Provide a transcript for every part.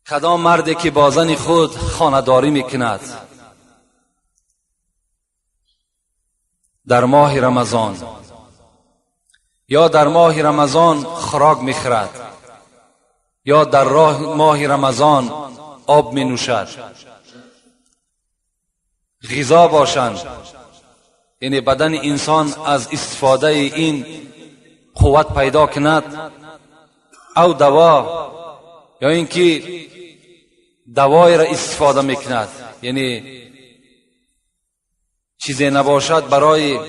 کدام مردی که با زن خود خانه‌داری میکند در ماه رمضان یا در ماه رمضان خوراک میخورد یا در ماه رمضان آب می نوشد، غذا باشند، یعنی بدن انسان از استفاده این قوت پیدا کند، او دوا یا اینکه دوای را استفاده میکند، یعنی چیزی نباشد برای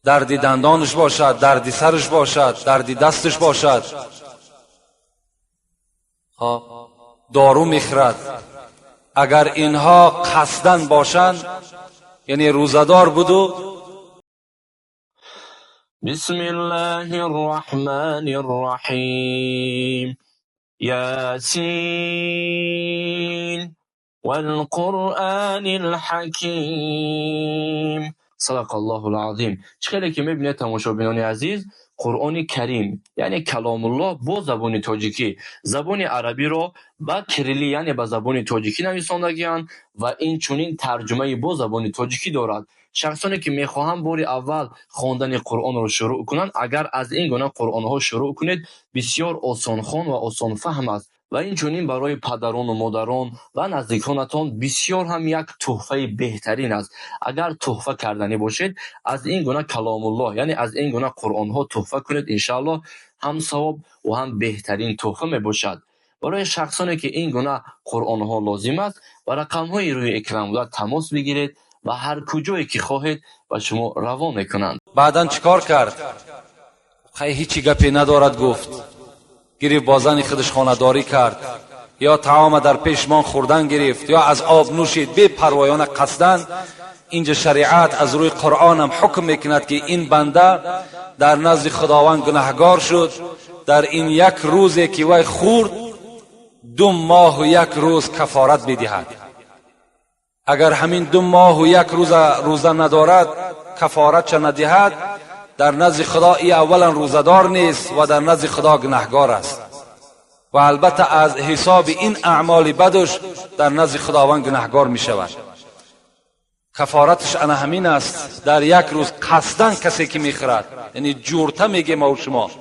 درد دندانش باشد، درد سرش باشد، درد دستش باشد، دارو میخورد. اگر اینها قصدن باشند، یعنی روزدار بودو. بسم الله الرحمن الرحیم یاسین والقرآن الحکیم. صدق الله العظیم. چه خیلی که میبینید تماشابینان عزیز، قرآن کریم یعنی کلام الله با زبان تاجیکی، زبان عربی رو با کریلی یعنی با زبان تاجیکی نویساندگی‌اند و این چنین ترجمه با زبان تاجیکی دارد. شخصانی که میخواهند بار اول خواندن قرآن را شروع کنند، اگر از این گونه قرآن ها شروع کنید بسیار آسان خوان و آسان فهم است و این چنین برای پدران و مادران و نزدیکانتان بسیار هم یک تحفه بهترین است. اگر تحفه کردنی باشید از این گونه کلام الله یعنی از این گونه قرآن ها تحفه کنید، انشاءالله هم ثواب و هم بهترین تحفه می باشد. برای شخصانی که این گونه قرآن ها لازم است و رقم های روی اکران بوده تماس بگیرید و هر کجایی که خواهید و شما روان میکنند. بعدا چیکار کرد؟ خیلی هیچی گپی ندارد گفت. گرفت با زن خودش خانه‌داری کرد، یا طعام در پیشمان خوردن گرفت، یا از آب نوشید، بی پروایانه قصدن. اینجا شریعت از روی قرآن هم حکم میکند که این بنده در نزد خداوند گناهگار شد. در این یک روزی که وی خورد 2 ماه و 1 روز کفارت میدهد. اگر همین 2 ماه و 1 روز روزه ندارد، کفارت چه ندهد، در نزد خدا ای اولا روزدار نیست و در نزد خدا گناهگار است و البته از حساب این اعمال بدش در نزد خداوند گناهگار می شود. کفارتش انا همین است، در یک روز قصدن کسی که می خورد، یعنی جورته میگه ما و شما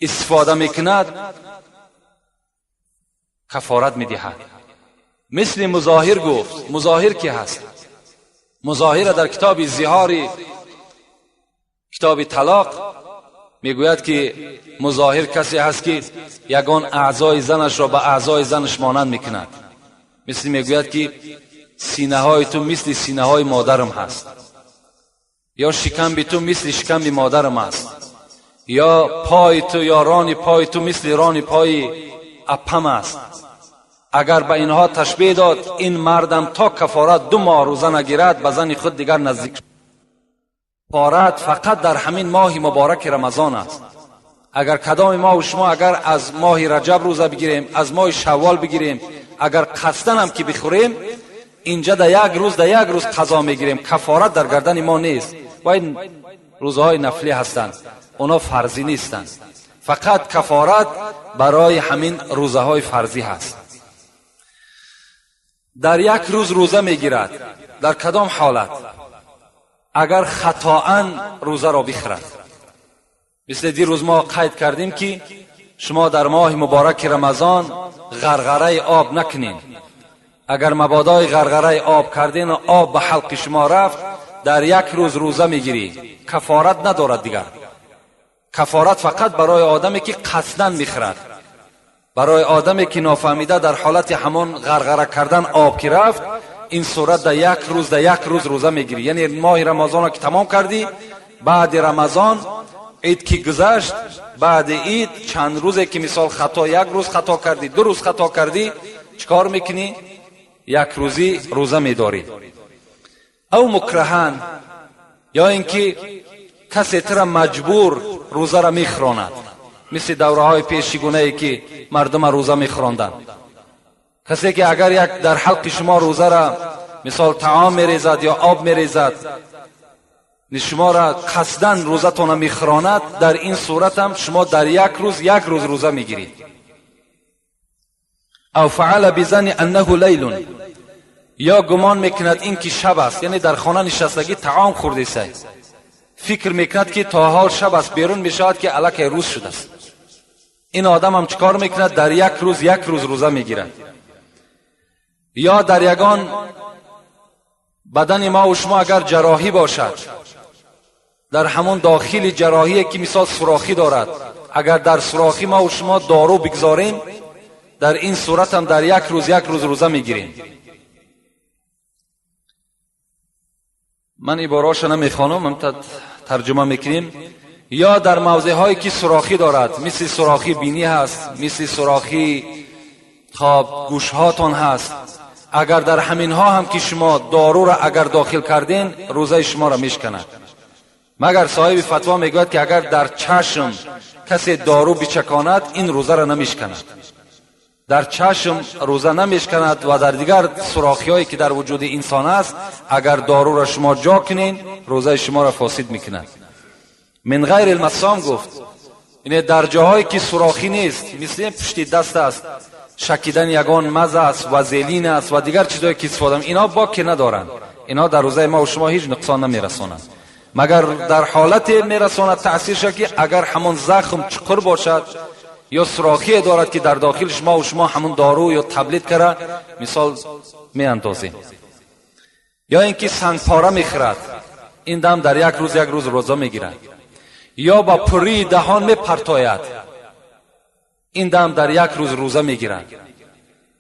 استفاده میکند، کفارت میدهد. مثل مظاهر گفت. مظاهر کی هست؟ مظاهر در کتاب زهاری، کتاب طلاق میگوید که مظاهر کسی هست که یگان اعضای زنش را به اعضای زنش مانند میکند. مثل میگوید که سینه های تو مثل سینه های مادرم هست، یا شکم تو مثل شکم مادرم است، یا پای تو یا ران پای تو مثل ران پای اپم است. اگر به اینها تشبیه داد، این مردم تا کفارت 2 ماه روزه نگیرد به زن خود دیگر نزدیک. کفارت فقط در همین ماه مبارک رمضان است. اگر کدام ما و شما اگر از ماه رجب روزه بگیریم، از ماه شوال بگیریم، اگر قصدن هم که بخوریم، اینجا در یک روز در یک روز قضا میگیریم، کفارت در گردن ما نیست. و این روزهای نفلی هستند، اونا فرضی نیستند. فقط کفارت برای همین روزه های فرضی هست. در یک روز روزه میگیرد، در کدام حالت؟ اگر خطاً روزه را بخورد. مثل دیروز ما قید کردیم که شما در ماه مبارک رمضان غرغره آب نکنین. اگر مبادای غرغره آب کردین و آب به حلق شما رفت، در یک روز روزه میگیری، کفارت ندارد دیگر. کفارت فقط برای آدمی که قصداً میخورد، برای آدمی که نافهمیده در حالت همان غرغره کردن آب که رفت، این صورت در یک روز در یک روز روزه میگیری. یعنی ماه رمضان را که تمام کردی، بعد رمضان عید که گذشت، بعد عید چند روزه که مثال خطا، یک روز خطا کردی، 2 روز خطا کردی، چیکار میکنی؟ یک روزی روزه میداری. او مکرهن، یا اینکه کسی تر مجبور روزه را میخوراند، مثل دوره های پیشگونه ای که مردم روزه میخوراندند. کسی که اگر یک در حلق شما روزه را مثال طعام میریزد یا آب میریزد، شما را قصداً روزتان میخراند، در این صورت هم شما در یک روز یک روز روزه میگیرید. او فعل بظن انه لیل، یا گمان میکند این که شب است، یعنی در خانه نشستگی طعام خورده است، فکر میکند که تا حال شب است، بیرون میشود که الکی روز شده است. این آدم هم چیکار میکند؟ در یک روز یک روز روزه میگیرد. یا در یگان بدن ما و شما اگر جراحی باشد، در همون داخل جراحی که مثال سوراخی دارد، اگر در سوراخی ما و شما دارو بگذاریم، در این صورت هم در یک روز یک روز روزه میگیریم. من عباره‌اش نمیخوانم، من ترجمه میکنیم. یا در موضع هایی که سوراخی دارد، مثل سوراخی بینی هست، مثل سوراخی خواب گوش هاتان هست، اگر در همین ها هم که شما دارو را اگر داخل کردین، روزه شما را میشکند. مگر صاحب فتوا میگوید که اگر در چشم کسی دارو بچکاند، این روزه را نمیشکند. در چشم روزه نمیشکند و در دیگر سوراخی هایی که در وجود انسان است، اگر دارو را شما جا کنین، روزه شما را فاسد میکند. من غیر المسام گفت، یعنی در جاهایی که سوراخی نیست، مثل پشت دست است، شکیدن یگان مزه است و زیلین است و دیگر چیزهایی که استفاده، اینا باکی ندارند، اینا در روزه ما و شما هیچ نقصان نمیرسانند. مگر در حالت میرساند تاثیرش که اگر همون زخم چقر باشد یا سوراخی دارد که در داخل شما و شما همون دارو یا تبلیت کرده مثال میاندازیم. یا اینکه سنگ پاره میخورد، این دم در یک روز یک روز روزه میگیرد. یا با پری دهان میپرتاید، این دم در یک روز روزه میگیرد.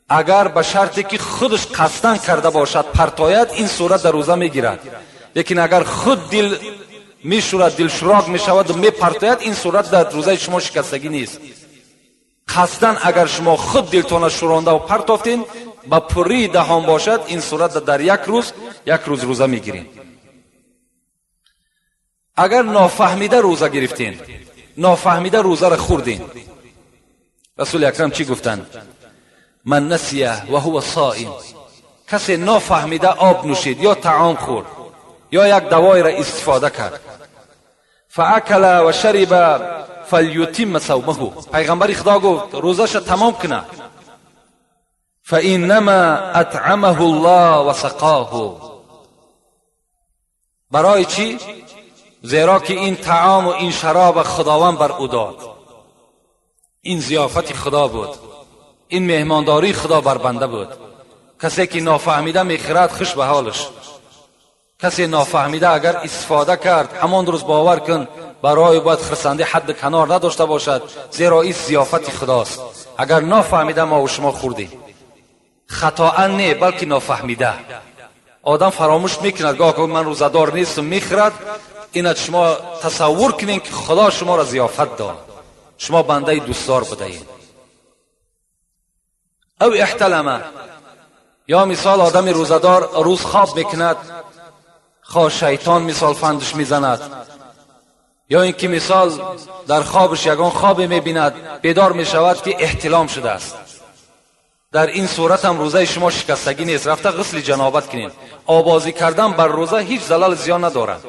اگر به شرطی که خودش قصدن کرده باشد پرتاید، این صورت در روزه میگیرد. لیکن اگر خود دل میشورد، دل شراک میشود و میپرتاید، این صورت در روزه شما شکستگی نیست. قصدن اگر شما خود دلتان شورانده و پرتافتین، با پری دهان باشد، این صورت در یک روز یک روز روزه میگیرین. اگر نافهمیده روزه گرفتین، نافهمیده روزه را خوردین، رسول اکرم چی گفتند؟ من نسیه و هو صائم، کسی نافهمیده آب نوشید یا طعام خورد یا یک دوای را استفاده کرد، فاکل و شرب فلیتم صومه، پیغمبر خدا گفت روزش تمام کنه، فانما اطعمه الله و سقاه. برای چی؟ زیرا که این طعام و این شراب خداوند بر او داد، این ضیافت خدا بود، این مهمانداری خدا بر بنده بود. کسی که نافهمیده میخرد خوش به حالش، کسی نافهمیده اگر استفاده کرد همان روز باور کن برای باید خرسنده حد کنار نداشته باشد، زیرا این ضیافت خداست. اگر نافهمیده ما و شما خوردیم، خطا نه بلکه نافهمیده، آدم فراموش میکند، گاه من روزه‌دار نیستم میخرد. اینت شما تصور کنین که خدا شما را ضیافت داد، شما بنده دوستدار بودین. او احتلمه، یا مثال آدم روزه‌دار روز خواب میکند، خواه شیطان مثال فندش میزند، یا اینکه مثال در خوابش یگان خواب میبیند، بیدار میشود که احتلام شده است. در این صورت هم روزه شما شکستگی نیست، رفته غسل جنابت کنین. آبازی کردن بر روزه هیچ زلال زیان ندارد،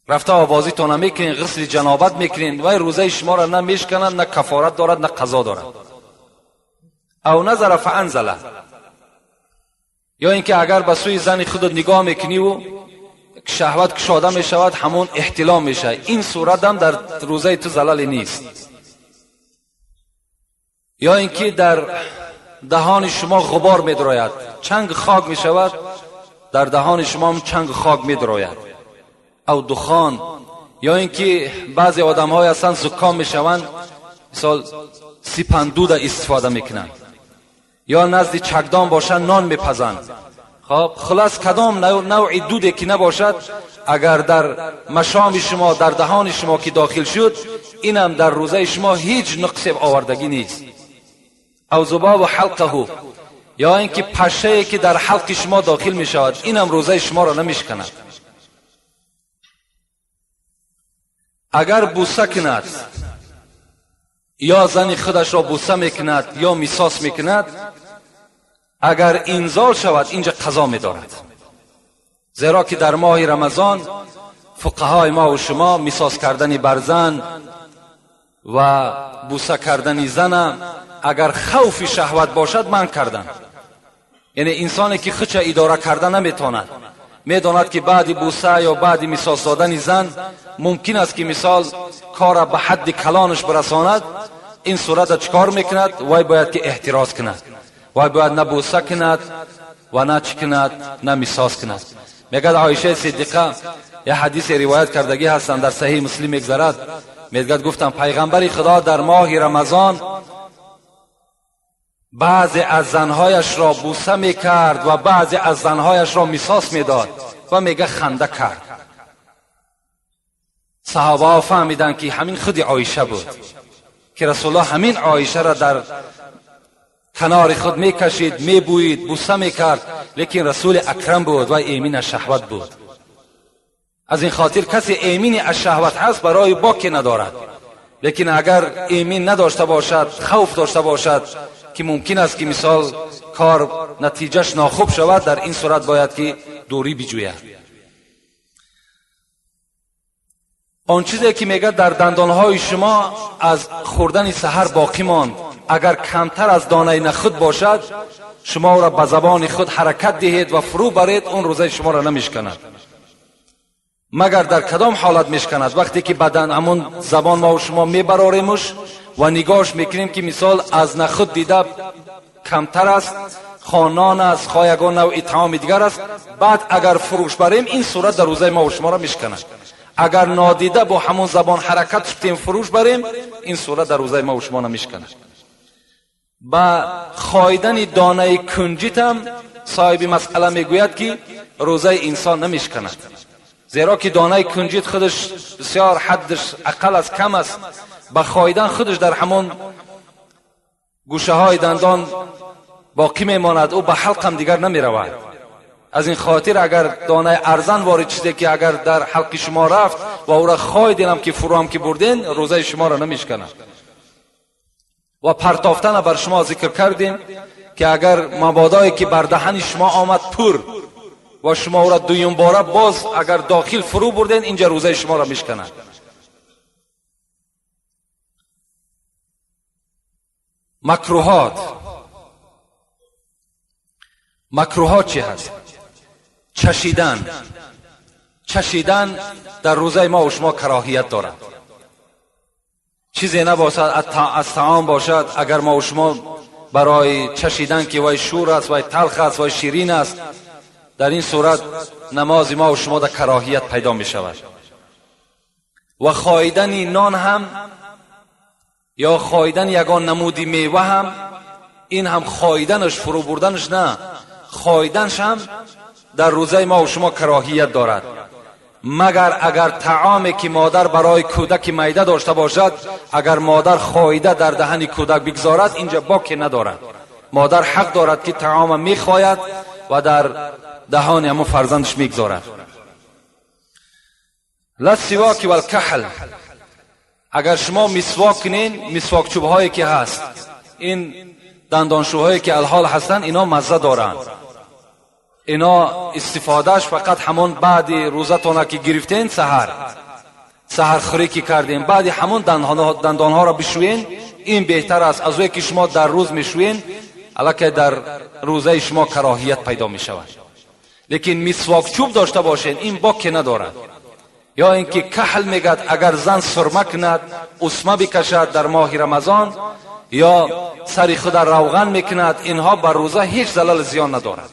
رفته آبازی تانه میکنین، غسل جنابت میکنین، و روزه شما را نه میشکنند، نه کفارت دارد، نه قضا دارد. او نظر فانزله، یا اینکه اگر به سوی زن خودت نگاه میکنی و شهوت کشاده میشود، همون احتلام میشه، این صورت هم در روزه تو زلال نیست. یا اینکه در دهان شما غبار میدراید، چنگ خاک میشود، در دهان شما هم چنگ خاک میدراید، او دخان. یا اینکه بعضی آدم های هستند زکام میشوند، مثال سیپندود استفاده میکنند، یا نزد چکدان باشند نان میپزند. خب خلاص کدام نوع دودی که نباشد، اگر در مشام شما، در دهان شما که داخل شد، اینم در روزه شما هیچ نقص آوردگی نیست. او ذباب حلقه، یا اینکه پشه که در حلق شما داخل می شود، اینم روزه شما را نمیشکند. اگر بوسه کند، یا زن خودش را بوسه میکند یا میساس میکند، اگر انزال شود اینجا قضا میدارد. زیرا که در ماه رمضان فقهای ما و شما مساس کردن بر زن و بوسه کردن زن اگر خوف شهوت باشد منع کردن. یعنی انسانی که خودش اداره کرده نمیتواند، میداند که بعد بوسه یا بعد مساس دادن زن ممکن است که مثال کار به حد کلانش برساند، این صورت چکار میکند؟ وای باید که احتراز کند، وای باید نه بوسه کند و نه چی کند، نه مساس کند. میگد عایشه صدیقه یه حدیث روایت کردگی هستند در صحیح مسلم میگذرد، میگد گفتم پیغمبر خدا در ماه رمضان بعضی از زنهایش را بوسه میکرد و بعضی از زنهایش را مساس میداد و میگه خنده کرد. صحابه ها فهمیدند که همین خود عایشه بود که رسول الله همین عایشه را در کنار خود میکشید، میبویید، بوسه میکرد، لیکن رسول اکرم بود و ایمین از شهوت بود. از این خاطر کسی ایمین از شهوت هست برای باکی ندارد، لیکن اگر ایمین نداشته باشد، خوف داشته باشد که ممکن است که مثال کار نتیجهش ناخوب شود، در این صورت باید که دوری بجوید. آن چیزی که میگه در دندانهای شما از خوردن سحر باقی ماند، اگر کمتر از دانه نخود باشد شما را به زبان خود حرکت دهید و فرو برید، اون روزه شما را نمیشکند. مگر در کدام حالت میشکند؟ وقتی که بدن همون زبان ما و شما میبراریمش و نگاهش میکنیم که مثال از نخود دیده کمتر است، خانان است، خایگان نوع طعام دیگر است، بعد اگر فروش بریم این صورت در روزه ما و شما را میشکند. اگر نادیده با همون زبان حرکت شدیم فروش بریم، این صورت در روزه ما و شما نمیشکند. با خایدن دانه کنجیت هم صاحب مسئله میگوید که روزه انسان نمیشکند، زیرا که دانه کنجیت خودش بسیار حدش اقل از کم است، با خایدن خودش در همون گوشه های دندان باقی میماند، او به حلق هم دیگر نمیرود. از این خاطر اگر دانه ارزن وارد چیزی که اگر در حلق شما رفت و او را خایدین هم که فرو هم که بردین، روزه شما را نمیشکند. و پرتافتن بر شما ذکر کردیم که اگر مبادایی که بر دهن شما آمد پر و شما او را دویم باره باز اگر داخل فرو بردین، اینجا روزه شما را میشکند. مکروهات، مکروهات چی هست؟ چشیدن. چشیدن در روزه ما و شما کراهیت دارد. چیزی نباشد از طعام باشد، اگر ما و شما برای چشیدن که وای شور است، وای تلخ است، وای شیرین است، در این صورت نماز ما و شما در کراهیت پیدا می شود. و خایدن نان هم یا خایدن یگان نمودی میوه هم، این هم خایدنش فرو بردنش نه، خایدنش هم در روزه ما و شما کراهیت دارد. مگر اگر طعامی که مادر برای کودک میده داشته باشد، اگر مادر خایده در دهن کودک بگذارد، اینجا باکی ندارد. مادر حق دارد که طعام میخواید و در دهان همون فرزندش میگذارد. لسواک و الکحل، اگر شما مسواک کنین، مسواک چوب هایی که هست، این دندانشوهایی که الحال هستن، اینا مزه دارند. اینا استفادهش فقط همون بعد روزتون که گرفتین، سحر خوری که کردین، بعد همون دندانها را بشوین، این بهتر است از وی که شما در روز میشوین، الکه در روزه شما کراهیت پیدا می شود. لیکن مسواک چوب داشته باشین، این باکی ندارد. یا اینکه کحل میگد اگر زن سرمه کند، اسمه بکشد در ماه رمضان، یا سر خود روغن میکند، اینها بر روزه هیچ زلال زیان ندارد.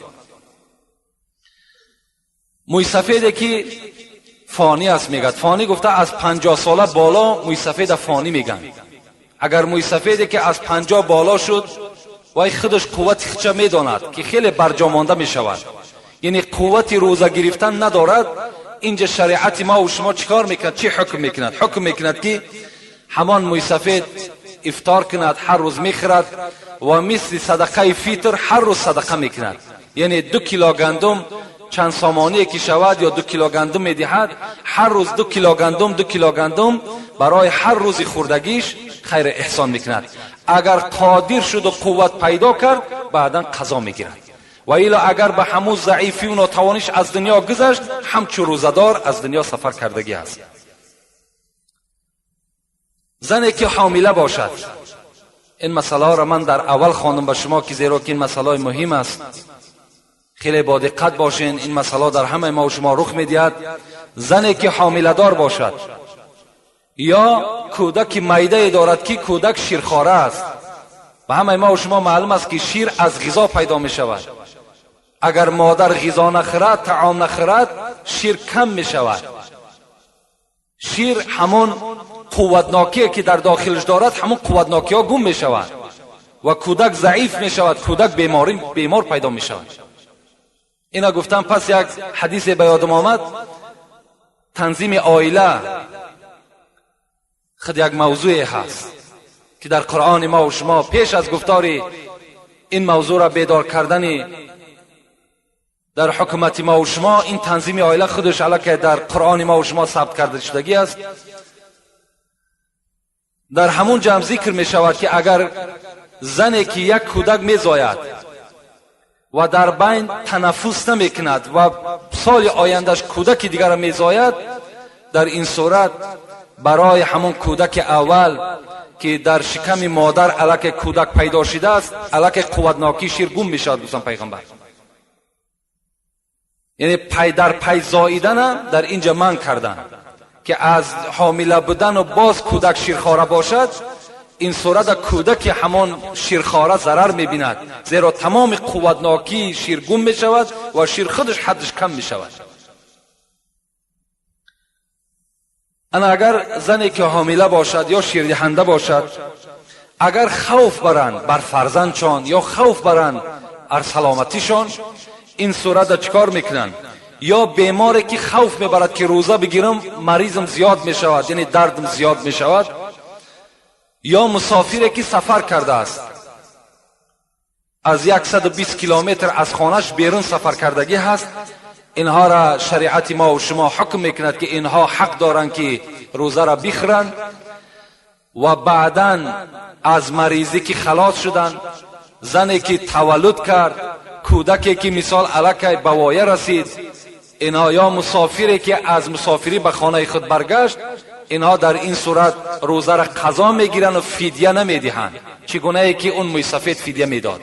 موی سفیده که فانی است میگد، فانی گفته از 50 ساله بالا موی سفید فانی میگن. اگر موی سفیده که از 50 بالا شد، وای خودش قوت خودش میداند که خیلی برجا مانده میشود، یعنی قوت روزه گرفتن ندارد. اینجا شریعت ما و شما چیکار میکند؟ چی حکم میکند؟ حکم میکند که همان موی سفید افطار کند، هر روز میخورد و مثل صدقه فطر هر روز صدقه میکند. یعنی 2 کیلو گندم چند سامانی که شود یا 2 کیلو گندم میدهد، هر روز 2 کیلو گندم، 2 کیلو گندم برای هر روز خوردگیش خیر احسان میکند. اگر قادر شد و قوت پیدا کرد، بعدا قضا میگیرد. و الا اگر به همون ضعیفی و ناتوانیش از دنیا گذشت، همچو روزدار از دنیا سفر کردگی است. زنی که حامله باشد، این مسئله را من در اول خواندم به شما که زیرا که این مسئله مهم است، خیلی با دقت باشین، این مسئله در همه ما و شما رخ میدهد. زنی که حامله دار باشد یا کودک میده دارد که کودک شیرخواره است، و همه ما و شما معلوم است که شیر از غذا پیدا می شود. اگر مادر غذا نخورد، طعام نخورد، شیر کم می شود. شیر همون قوتناکی که در داخلش دارد، همون قوتناکی ها گم می شود و کودک ضعیف می شود، کودک بیمار پیدا می شود. اینا گفتم. پس یک حدیث به یادم آمد، تنظیم عائله خود یک موضوع هست که در قرآن ما و شما پیش از گفتار این موضوع را بیدار کردن در حکومت ما و شما، این تنظیم عائله خودش علاکه در قرآن ما و شما ثبت کرده شدگی است. در همون جمع ذکر می شود که اگر زنی که یک کودک می زاید و در بین تنفس نمی کند و سال آیندهش کودک دیگر را می زاید، در این صورت برای همون کودک اول که در شکم مادر علاکه کودک پیدا شده است، علاکه قوتناکی شیر گم می شود. گفتن پیغمبر، یعنی پی در پی زاییدن در اینجا من کردن که از حامله بودن و باز کودک شیرخواره باشد، این صورت کودک همان شیرخواره ضرر میبیند، زیرا تمام قوتناکی شیر گم می شود و شیر خودش حدش کم می شود. انا اگر زنی که حامله باشد یا شیردهنده باشد، اگر خوف برند بر فرزندشان یا خوف برند بر سلامتیشان، این صورت چیکار میکنند؟ یا بیماری که خوف میبرد که روزه بگیرم مریضم زیاد میشود، یعنی دردم زیاد میشود، یا مسافری که سفر کرده است، از 120 کیلومتر از خانهش بیرون سفر کردگی هست، اینها را شریعت ما و شما حکم میکند که اینها حق دارند که روزه را بخورند و بعدا از مریضی که خلاص شدن، زنی که تولد کرد، کودکی که مثال علاکه به وایه رسید، اینها یا مسافری که از مسافری به خانه خود برگشت، اینها در این صورت روزه را قضا میگیرند و فدیه نمیدهند، چگونه ای که اون موی سفید فدیه میداد،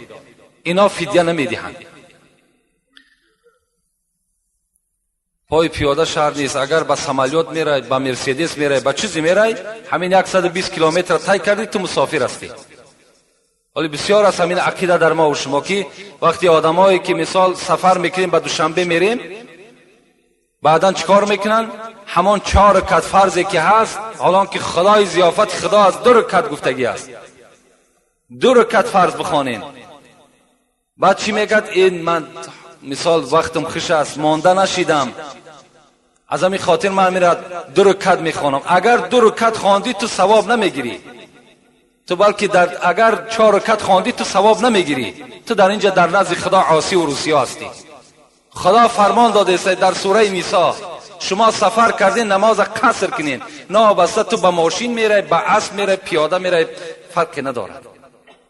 اینا فدیه نمیدهند. پای پیاده شهر نیست، اگر به سمالیوت میرای، به مرسدس میرای، به چیزی میرای، همین 120 کیلومتر طی کردی تو مسافر هستی. ولی بسیار از همین عقیده در ما و شما که وقتی آدمایی که مثال سفر میکنیم به دوشنبه میریم، بعدا چیکار میکنن؟ همان 4 رکعت فرضی که هست، حالا که خدای ضیافت خدا از 2 رکعت گفتگی است، 2 رکعت فرض بخوانین. بعد چی میگد؟ این من مثال وقتم خوش است، مانده نشیدم، از همین خاطر من میرد 2 رکعت میخوانم. اگر 2 رکعت خواندی تو ثواب نمیگیری، تو بلکه در اگر 4 رکعت خواندی تو ثواب نمیگیری، تو در اینجا در نزد خدا عاصی و روسیا هستی. خدا فرمان داده است در سوره نساء، شما سفر کردین نماز قصر کنین، نه بسته تو به ماشین میره، به اسب میره، پیاده میره، فرقی ندارد.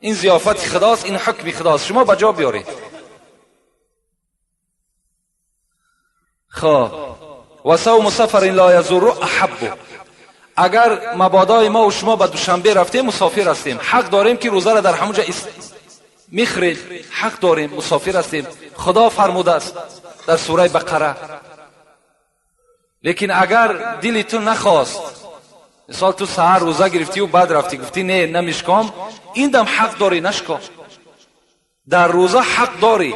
این ضیافت خداست، این حکم خداست، شما به جا بیارید. خب و صوم سفر لا یضر احب. اگر مبادای ما و شما به دوشنبه رفتیم، مسافر هستیم، حق داریم که روزه را در همونجا میخریم، حق داریم، مسافر هستیم، خدا فرموده است در سوره بقره. لیکن اگر دل تو نخواست، مثال تو سحر روزه گرفتی و بعد رفتی گفتی نه نمیشکام، این دم حق داری نشکام، در روزه حق داری،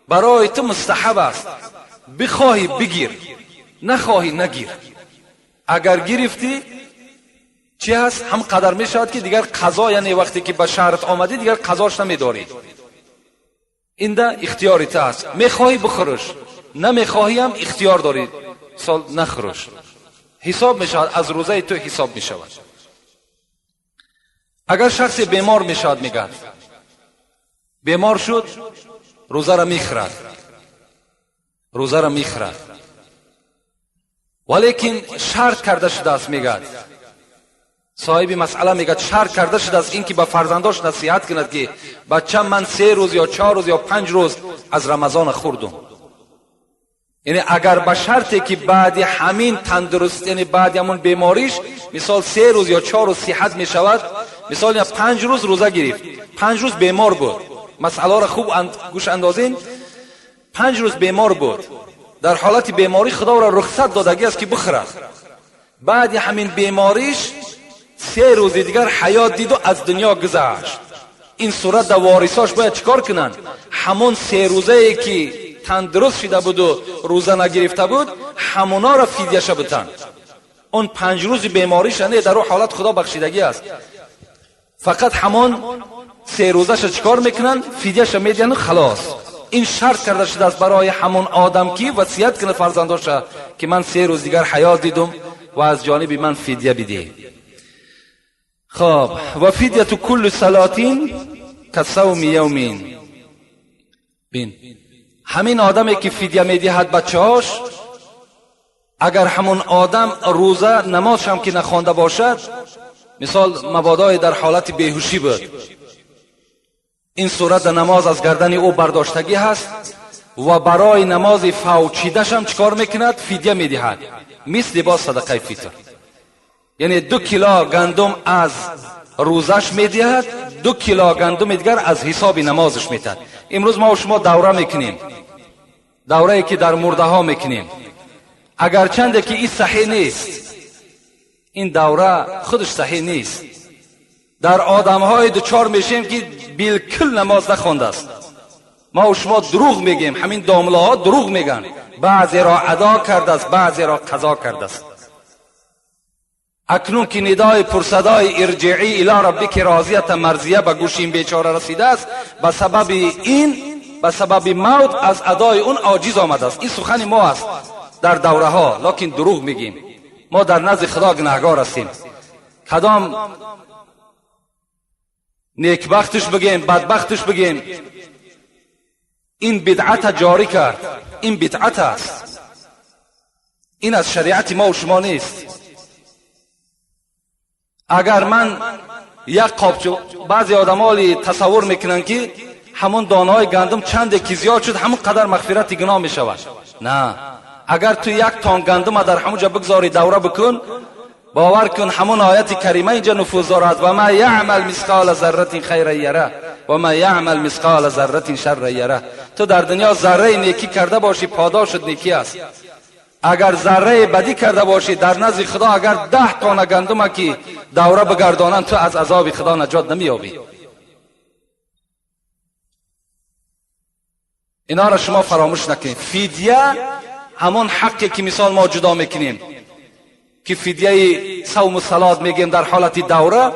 برای تو مستحب است، بخواهی بگیر، نخواهی نگیر. اگر گرفتی چی هست؟ هم قدر می شود که دیگر قضا، یعنی وقتی که به شهرت آمدی دیگر قضاش نمیداری، این ده اختیاری تا هست، میخواهی بخورش، نمیخواهی هم اختیار داری، سال نخورش، حساب می شود، از روزه تو حساب می شود. اگر شخص بیمار می شود، میگه بیمار شد، روزه را میخورد، روزه را میخورد، ولیکن شرط کرده شده است، میگه صاحب مسئله میگه شرط کرده شده است اینکه به فرزنداش نصیحت کند که بچه من 3 روز یا 4 روز یا 5 روز از رمضان خوردم. یعنی اگر به شرطی که بعد همین تندرست، یعنی بعد همون بیماریش، مثال 3 روز یا 4 روز صحت می شود، مثال 5 روز روزه گرفت، 5 روز بیمار بود، مسئله را خوب گوش اندازین، 5 روز بیمار بود، در حالت بیماری خدا را رخصت دادگی است که بخورد. بعد همین بیماریش 3 روز دیگر حیات دید و از دنیا گذشت. این صورت در وارثاش باید چیکار کنند؟ همون 3 روزه ای که تندرست شده بود و روزه نگرفته بود، همونا را فدیه بتن. اون 5 روز بیماریش نه، در اون حالت خدا بخشیدگی است. فقط همون 3 روزش چیکار میکنن؟ فدیه‌ش میدن و خلاص. این شرط کرده شده است برای همون آدم که وصیت کنه فرزنداش که من 3 روز دیگر حیات دیدم و از جانب من فدیه بده. خب و فدیه کل صلاتین کصوم یومین. بین همین آدمی که فدیه میدهد بچه‌هاش، اگر همون آدم روزه نمازش هم که نخوانده باشد، مثال مبادای در حالت بیهوشی بود، این صورت نماز از گردن او برداشتگی هست و برای نماز فوچیدش هم چکار میکند؟ فدیه میدهد، مثل با صدقه فطر. یعنی 2 کیلو گندم از روزش میدهد، 2 کیلو گندم دیگر از حساب نمازش میدهد. امروز ما و شما دوره میکنیم، دوره که در مرده ها میکنیم، اگرچند که این صحیح نیست، این دوره خودش صحیح نیست. در آدم های دوچار میشیم که بالکل نماز نخوانده است. ما و شما دروغ میگیم، همین دامله ها دروغ میگن، بعضی را ادا کرده است، بعضی را قضا کرده است. اکنون که ندای پرصدای ارجعی الی ربک راضیه مرضیه به گوش این بیچاره رسیده است، به سبب این، به سبب موت از ادای اون عاجز آمده است. این سخن ما است در دوره ها، لکن دروغ میگیم. ما در نزد خدا گناهگار هستیم. کدام نیکبختش بگیم، بدبختش بگیم، این بدعت جاری کرد، این بدعت است، این از شریعت ما و شما نیست. اگر من یک قابچه، بعضی آدم تصور میکنن که همون دانه های گندم چند که زیاد شد همون قدر مغفرت گناه میشود. نه، اگر تو یک تان گندم در همونجا بگذاری دوره بکن، باور کن همون آیت کریمه اینجا نفوذ دارد، و ما یعمل مثقال ذره خیرا یره و ما یعمل مثقال ذره شر یره. تو در دنیا ذره نیکی کرده باشی پاداشت نیکی است، اگر ذره بدی کرده باشی در نزد خدا اگر 10 تانه گندم که دوره بگردانند تو از عذاب خدا نجات نمییابی. اینا را شما فراموش نکنید. فدیه همون حقی که مثال ما جدا میکنیم که فدیه صوم و صلات میگیم در حالت دوره،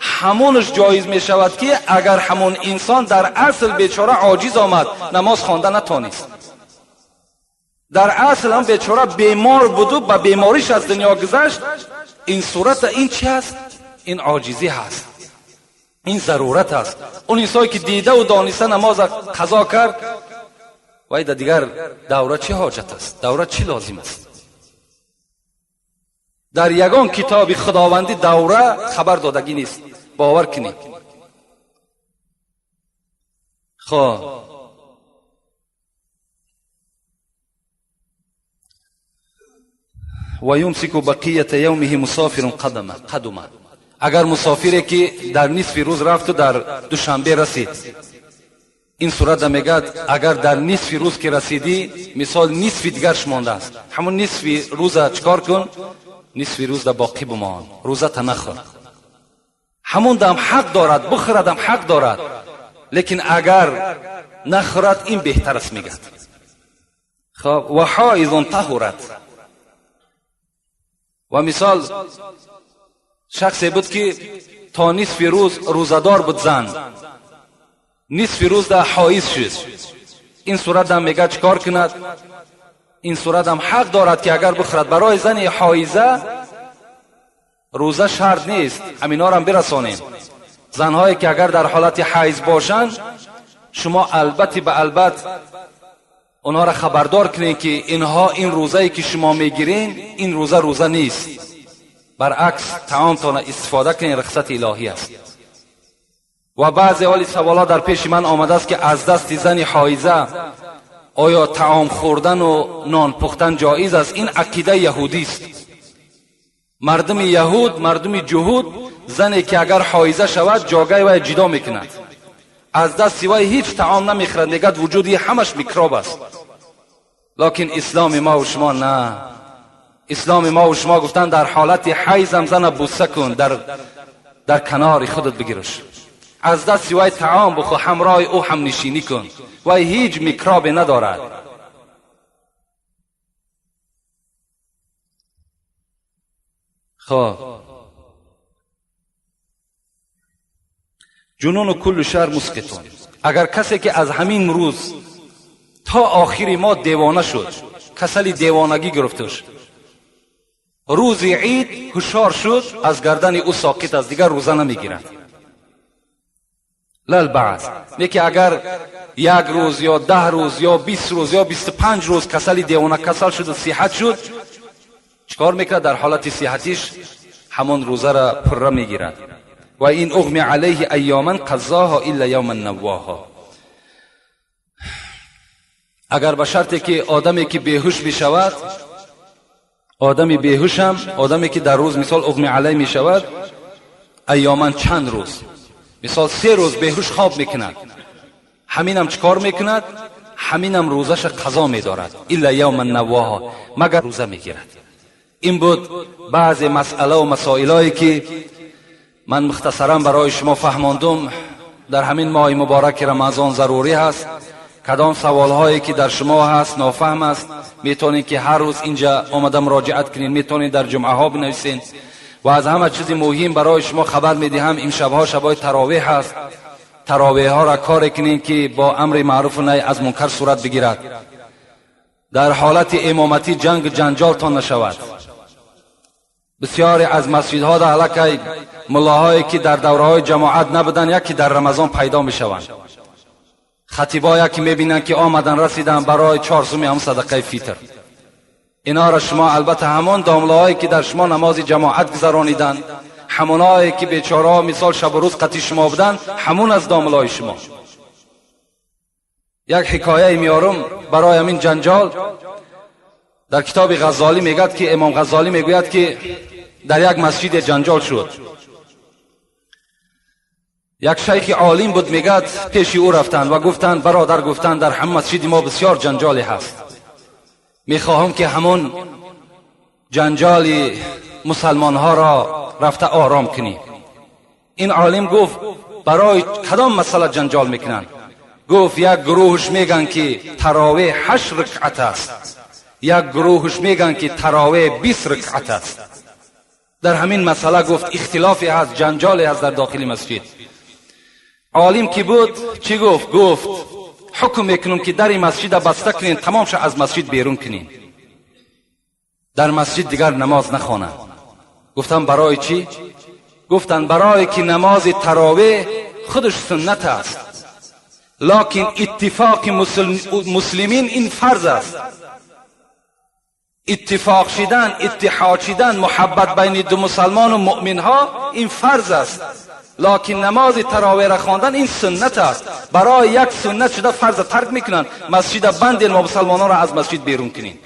همونش جایز میشود که اگر همون انسان در اصل بیچاره عاجز آمد نماز خوانده نتانست، در اصل هم بیچاره بیمار بود و به بیماریش از دنیا گذشت، این صورت این چی هست؟ این عاجزی هست، این ضرورت است. اون انسانی که دیده و دانسته نماز قضا کرد، وای در دیگر دوره چه حاجت است؟ دوره چی لازم است؟ در یگان کتاب خداوندی دوره خبر دادگی نیست، باور کنید. خب و یمسک بقیه یومه مسافر قدمه. اگر مسافری که در نصف روز رفت و در دوشنبه رسید، این صورت میگد اگر در نصف روز که رسیدی، مثال نصف دیگرش مانده است، همون نصف روز چکار کن؟ نصف روز در باقی بمان، روزه تا نخور. همون دم حق دارد بخوردم حق دارد، لیکن اگر نخورد این بهتر است میگد. خب و حائض طهرت. و مثال شخصی بود که تا نصف روز روزدار بود، زن نصف روز در حائض شد، این صورت هم میگه چکار کند؟ این صورت هم حق دارد که اگر بخورد. برای زن حائضه روزه شرط نیست، همینا را هم برسانیم. زنهایی که اگر در حالت حیض باشند، شما البته به البته اونها را خبردار کنید که اینها این روزه‌ای که شما میگیرین این روزه روزه نیست، برعکس طعامتان استفاده کنین، رخصت الهی است. و بعضی حالی سوالا در پیش من آمده است که از دست زن حایزه آیا طعام خوردن و نان پختن جایز است؟ این عقیده یهودی است. مردم یهود، مردم جهود، زنی که اگر حایزه شود جاگه وی جدا میکند، از دست وی هیچ طعام نمیخورد، میگد وجودی همش میکروب است. لکن اسلام ما و شما نه. اسلام ما و شما گفتن در حالت حیض هم زن بوسه کن، در کنار خودت بگیرش، از دست وی طعام بخو، همراه او هم نشینی کن، وی هیچ میکروب ندارد. خب جنون و کل شهر مسقطون. اگر کسی که از همین روز تا آخری ما دیوانه شد، کسلی دیوانگی گرفتش، روز عید هوشیار شد، از گردن او ساقط است، دیگر روزه نمیگیرد. للبعض نه که اگر یک روز یا 10 روز یا 20 روز یا 25 روز کسلی دیوانه کسل شد و صحت شد، چکار میکرد؟ در حالت صحتیش همان روزه را پره میگیرد. و این اغمی علیه ایاما قضاها الا یوما نواها. اگر به شرطی که آدمی که بیهوش میشود، آدمی بیهوش هم، آدمی که در روز مثال اغمی علیه میشود، ایاما چند روز، مثال 3 روز بیهوش خواب میکند، همینم چکار میکند؟ همینم روزش قضا میدارد. الا یوما نواها، مگر روزه میگیرد. این بود بعض مسئله و مسائلایی که من مختصرا برای شما فهماندم. در همین ماه مبارک رمضان ضروری هست. کدام سوال هایی که در شما هست نافهم است، میتونید که هر روز اینجا آمده مراجعت کنید، میتونید در جمعه ها بنویسین. و از همه چیز مهم برای شما خبر میدهم، این شبها شبهای تراویح هست. تراویح ها را کار کنید که با امر معروف و نهی از منکر صورت بگیرد. در حالت امامتی جنگ جنجالتان نشود. بسیاری از مسجدها در علاقه ملاهایی که در دوره‌های جماعت نبودن، یکی در رمضان پیدا میشوند. خطیبایی که میبینن که آمدن رسیدن برای 4 سومی هم صدقه فیتر. اینا را شما البته همان داملاهایی که در شما نماز جماعت گذرانیدن، همونایی که بیچاره مثال شب و روز قطی شما بودن، همون از داملای شما. یک حکایه میارم برای همین جنجال. در کتاب غزالی میگد که امام غزالی میگوید که در یک مسجد جنجال شد. یک شیخ عالم بود، میگد پیش او رفتند و گفتند برادر، گفتند در هم مسجد ما بسیار جنجالی هست، میخواهم که همون جنجال مسلمان ها را رفته آرام کنی. این عالم گفت برای کدام مسئله جنجال میکنند؟ گفت یک گروهش میگن که تراویح 8 رکعت است، یک گروهش میگن که تراویح 20 رکعت است. در همین مسئله گفت اختلافی هست، جنجالی هست در داخل مسجد. عالم که بود چی گفت؟ گفت حکم میکنم که در مسجد بسته کنین، تمام شد از مسجد بیرون کنین، در مسجد دیگر نماز نخوانند. گفتم برای چی؟ گفتن برای که نماز تراویح خودش سنت است، لکن اتفاق مسلمین این فرض است. اتفاق شدن، اتحاد شدن، محبت بین دو مسلمان و مؤمن ها این فرض است، لکن نماز تراویح را خواندن این سنت است. برای یک سنت شده فرض ترک میکنن، مسجد بندین و مسلمانان را از مسجد بیرون کنین.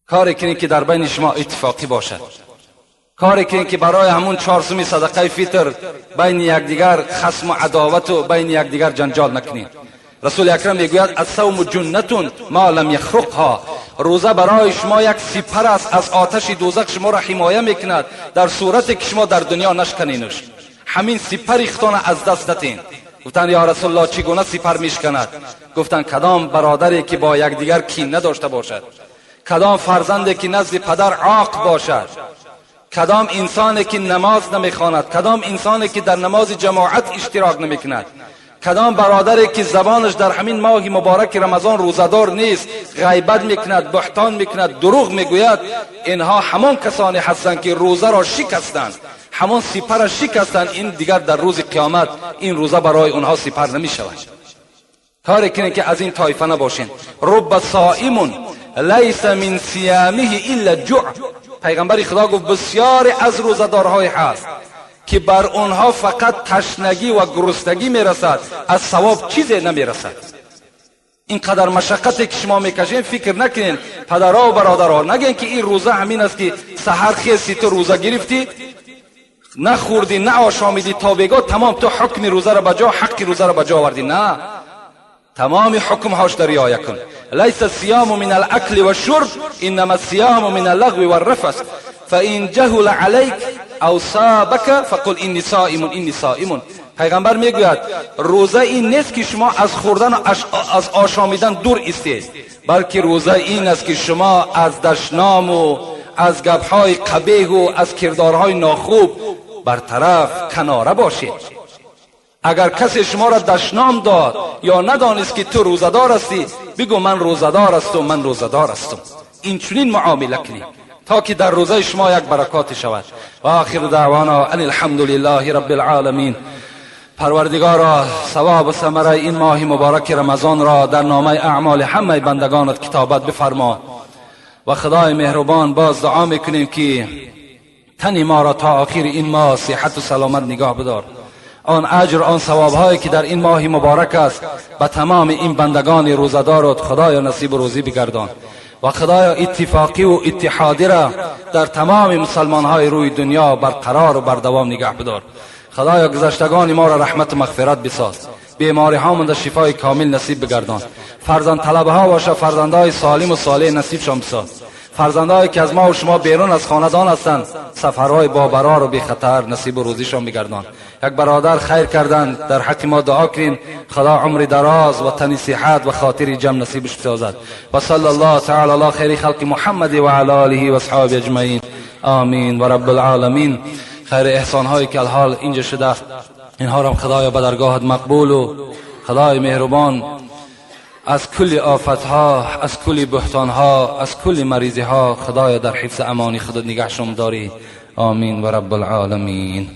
کاری کنین که در بین شما اتفاقی باشد، کاری کنین که برای همون 4 سومی صدقه فطر بین یکدیگر خصم و عداوت و بین یکدیگر جنجال نکنین. رسول اکرم میگوید الصوم جنة ما لم یخرقها، روزه برای شما یک سپر است از آتش دوزخ، شما را حمایه میکند در صورتی که شما در دنیا نشکنینش. همین سپر اختان از دست دتین. گفتن یا رسول الله چگونه سپر میشکند؟ گفتن کدام برادری که با یکدیگر کین نداشته باشد، کدام فرزندی که نزد پدر عاق باشد، کدام انسانی که نماز نمیخواند، کدام انسانی که در نماز جماعت اشتراک نمیکند، کدام برادری که زبانش در همین ماه مبارک رمضان روزه‌دار نیست، غیبت میکند، بهتان میکند، دروغ میگوید، اینها همان کسانی هستند که روزه را شکستند، همان سپر را شکستند. این دیگر در روز قیامت این روزه برای اونها سپر نمیشود. کاری کنید که از این طایفه نباشین. رب صائم لیس من صیامه الا جوع. پیغمبر خدا گفت بسیاری از روزه‌دارهای هست که بر اونها فقط تشنگی و گرسنگی میرسد، از ثواب چیزی نمیرسد. اینقدر مشقتی که شما میکشین فکر نکنین پدرها و برادرها، نگین که این روزه همین است که سحر خیستی تو روزه گرفتی، نخوردی نه آشامیدی تا بگاه تمام تو حکم روزه را بجا، حق روزه را بجا آوردی. نه، تمام حکم هاش در رعایت کن. لیس الصيام من الاكل والشرب انما الصيام من اللغو والرفث فان جهل عليك او صابك فقل اني صائم اني صائم. پیغمبر میگوید روزه این نیست که شما از خوردن و از آشامیدن دور ایستید، بلکه روزه این است که شما از دشنام و از گپهای قبیح و از کردارهای ناخوب برطرف کناره باشید. اگر کسی شما را دشنام داد یا ندانست که تو روزه‌دار هستی، بگو من روزه‌دار هستم، من روزه‌دار هستم. این چنین معامله کنید تا که در روزه شما یک برکات شود. و آخر دعوانا ان الحمد لله رب العالمین. پروردگارا ثواب و ثمره این ماه مبارک رمضان را در نامه اعمال همه بندگانت کتابت بفرما. و خدای مهربان باز دعا میکنیم که تن ما را تا آخر این ماه صحت و سلامت نگاه بدار. آن اجر، آن ثواب هایی که در این ماه مبارک است به تمام این بندگان روزه‌دارت خدایا نصیب روزی بگردان. و خدایا اتفاقی و اتحادی را در تمام مسلمان های روی دنیا برقرار و بردوام نگه بدار. خدایا گذشتگان ما را رحمت و مغفرت بساز، بیماری ها در شفای کامل نصیب بگردان. فرزند طلبه ها باشه فرزندهای سالم و صالح نصیب شان بساز. فرزندهایی که از ما و شما بیرون از خاندان هستند سفرهای با برار و بی خطر نصیب و روزیشان بگردان. یک برادر خیر کردند، در حق ما دعا کنین خدا عمر دراز و تن صحت و خاطر جمع نصیبش بسازد. و صلی الله تعالی علی خیر خلق محمد و علی آله و اصحابه اجمعین، آمین و رب العالمین. خیر احسان هایی که الحال اینجا شده اینها را خدایا به درگاهت مقبول و خدای مهربان از کل آفتها، از کل بهتانها، از کل مریضیها خدایا در حفظ امانی خودت نگهشون داری. آمین و رب العالمین.